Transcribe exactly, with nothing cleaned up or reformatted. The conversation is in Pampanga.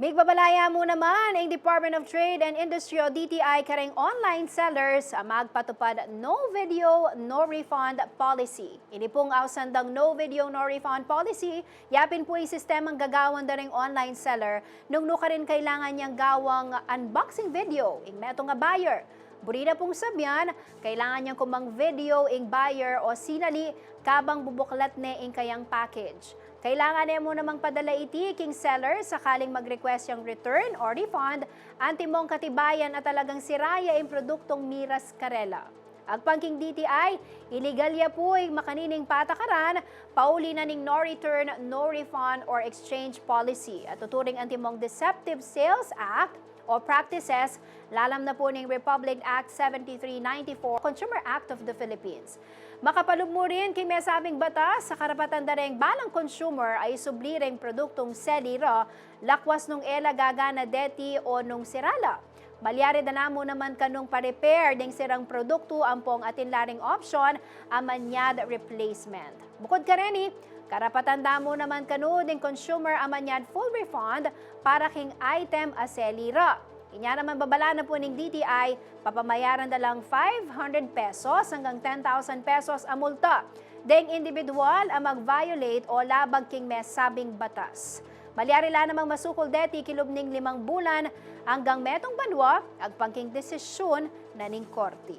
Migbabalaya mu naman ing Department of Trade and Industry o D T I kareng online sellers a magpatupad no video, no refund policy. Ini pung ausan dang no video, no refund policy, yapin pu ing sistemang gagawan da ring online seller nung nukarin kailangan yang gawang unboxing video ing metung a buyer. Buri na pung sabyan, kailangan yang kumang video ing buyer o sinali kabang bubuklat ne ing kayang package. Kailangan ne mu namang padala iti king seller sakaling mag-request yang return o refund, antimong katibayan a talagang sira ya ing produktung miras karela. Agpang king D T I, iligal ya pu ing makanining patakaran, pauli na ning no return, no refund or exchange policy at tuturing antimong Deceptive Sales Act o practices, lalam na pu ning Republic Act seventy-three ninety-four, Consumer Act of the Philippines. Makapalub mu rin king mesabing batas, a karapatan da reng balang consumer a isubli reng produktung seli ra, lakwas nung e la gagana deti o nung sira la. Malyari da la mu naman kanung pa-repair ding sirang produktu ampong atin la ring option a manyad replacement. Bukud kareni, karapatan da mu naman kanu ding consumer a manyad full refund para king item a seli ra. Inya naman babala na pu ning D T I, papamayaran da lang five hundred pesos anggang ten thousand pesos a multa deng indibidwal a mag-violate o labag king mesabing batas. Malyari la namang masukul deti kilub ning limang bulan anggang metung banua, agpang king desisyun na ning korte.